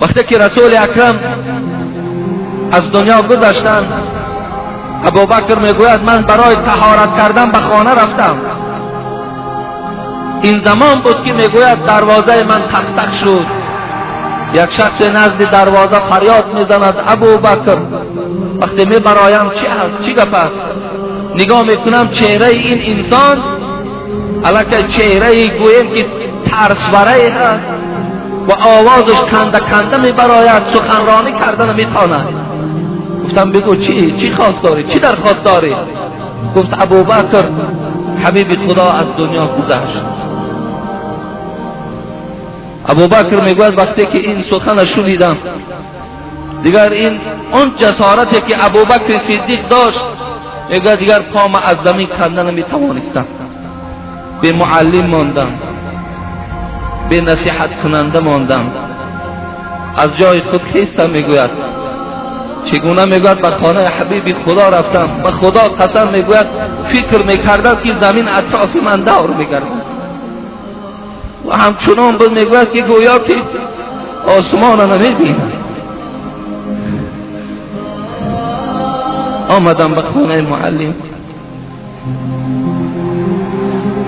وقتی که رسول اکرم از دنیا گذشتند، ابوبکر میگوید من برای طهارت کردن به خانه رفتم. این زمان بود که میگوید دروازه من تق تق شد. یک شخص نزد دروازه فریاد میزند ابوبکر. وقتی میبرایم چی هست، چی گپ است، نگاه میکنم چهره این انسان الکه چهره گویم که ترسوره هست و آوازش کنده کنده میبراید، سخنرانی کردن میتواند. گفتم بگو چی خواست داری، چی درخواست داری؟ گفت ابوبکر حبیب خدا از دنیا گذشت. ابوبکر میگوید وقتی که این سخن شنیدم دیگر این اون جسارتی که ابوبکر صدیق داشت، میگوید دیگر پام از زمین کنده نمیتوانستم، به معلم ماندم، به نصیحت کننده ماندم، از جای خود خیستم. میگوید چگونه؟ میگوید به خانه حبیب خدا رفتم، به خدا قسم میگوید فکر میکردم که زمین اطراف من دور میگردد و همچنان بود. میگوید که گویا که آسمان را نمیبینم. آمدم به خانه معلم.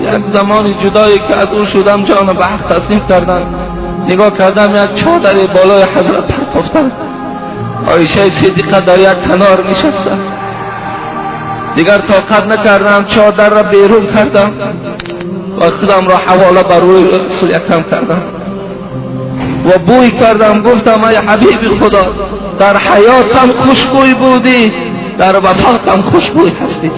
یک زمان جدایی که از او شدم جان به حق تسلیم کردم. نگاه کردم یک چادر بالای حضرت پرتافتم، عایشه صدیقه در یک کنار نشسته. دیگر طاقت نکردم، چادر را بیرون کردم و خودم را حواله بر روی رسول اکرم کردم و بوی کردم. گفتم ای حبیب خدا، در حیاتم خوشبوی بودی، در وفاتم خوشبوی هستی.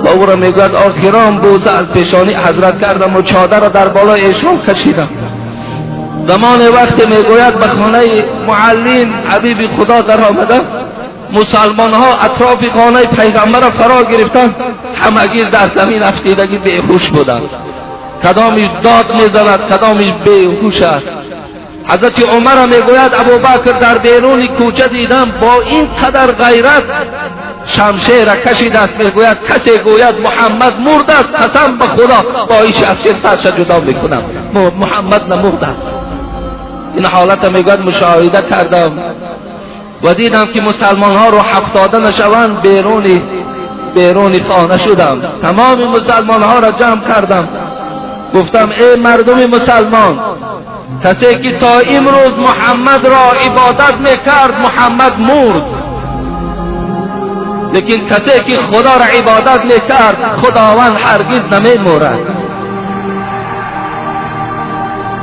و او را میگوید آخران بوسه از پیشانی حضرت کردم و چادر را در بالای ایشان کشیدم. زمان وقت میگوید به خانه معلم حبیب خدا در آمدم، مسلمان ها اطراف خانه پیغمبر را فرا گرفتند، همگی در زمین افتیدگی بیهوش بودند. کدامش داد میزند، کدامش بیهوش است. حضرت عمر میگوید ابوبکر در بیرون کوچه دیدم با این قدر غیرت شمشیر را کشید است. میگوید کسی گوید محمد مرد است، قسم به خدا با این شمشیر سرش جدا میکنم، محمد نمرد است. این حالت میگوید مشاهده کردم و دیدم که مسلمان ها رو افتاده نشوند، بیرون خانه شدم. تمام مسلمان ها را جمع کردم، گفتم ای مردم مسلمان، کسی که تا امروز محمد را عبادت میکرد محمد مرد، لیکن کسی که خدا را عبادت میکرد خداوند هرگز نمیمورد.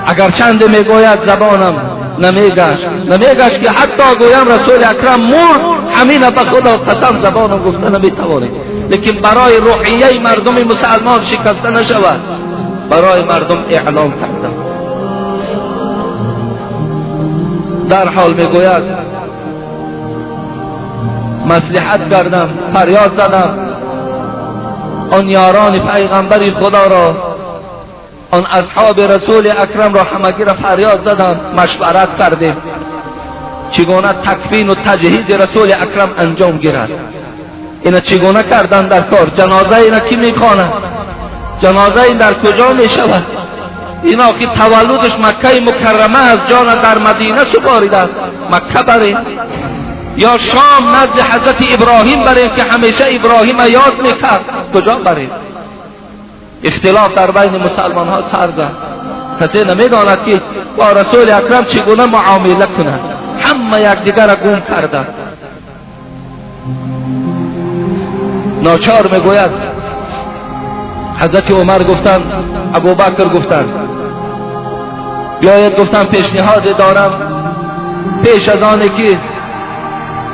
اگر چند میگوید زبانم نمیگشت که حتی گویم رسول اکرم مرد، همین به خدا قسم زبانم گفته نمیتوانیم، لیکن برای روحیه مردم مسلمان شکسته نشود، برای مردم اعلام کردم. در حال میگوید مصلحت کردم، فریاد زدم آن یاران پیغمبر خدا را، آن اصحاب رسول اکرم را، همگی را فریاد زدم، مشورت کردیم چگونه تکفین و تجهیز رسول اکرم انجام گیرد. اینا چگونه کردن در کار؟ جنازه اینا کی میخواند؟ جنازه این در کجا میشود؟ اینا که تولدش مکه مکرمه است، جان در مدینه سپاریده است، مکه بریم یا شام نزد حضرت ابراهیم بریم که همیشه ابراهیم یاد میکرد، کجا بریم؟ اختلاف در بین مسلمان ها سر زد. کسی نمیداند که با رسول اکرم چگونه معامله کند، همه یکدیگر را گم کردند. ناچار میگوید حضرت عمر گفتند، ابوبکر گفتند بیاید، گفتم پیشنهاد دارم، پیش از آن که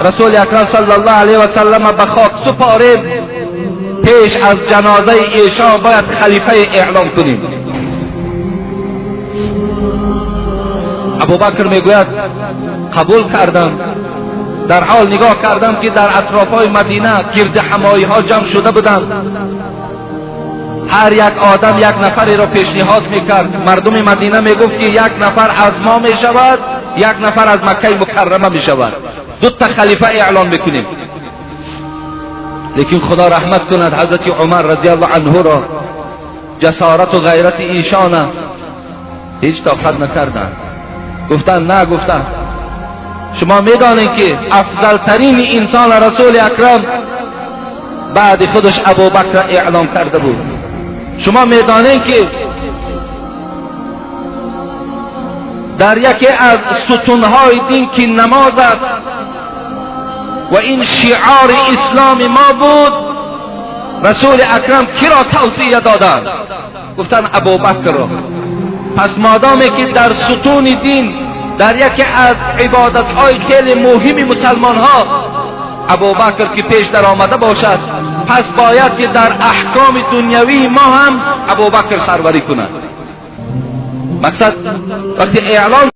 رسول اکرم صلی الله علیه و سلم به خاک سپاریم، پیش از جنازه ایشان باید خلیفه اعلام کنیم. ابوبکر میگوید قبول کردم. در حال نگاه کردم که در اطرافهای مدینه گرد همایی ها جمع شده بودند، هر یک آدم یک نفری را پیشنهاد میکرد. مردم مدینه میگفت که یک نفر از ما میشود، یک نفر از مکه مکرمه میشود، دو تا خلیفه اعلان میکنیم. لیکن خدا رحمت کند حضرت عمر رضی الله عنه را، جسارت و غیرت ایشان هیچ طاقت نکردند. گفتن نه، گفتن شما میدانید که افضل ترین انسان رسول اکرم بعد خودش ابوبکر اعلام کرده بود. شما میدانید که در یکی از ستونهای دین که نماز است و این شعار اسلام ما بود، رسول اکرم کی را توصیه دادند؟ گفتن ابوبکر را. پس مادامی که در ستون دین، در یکی از عبادتهای خیلی مهم مسلمان ها ابوبکر که پیش در آمده باشد، پس باید که در احکام دنیوی ما هم ابوبکر سروری کند. مقصد وقتی اعلان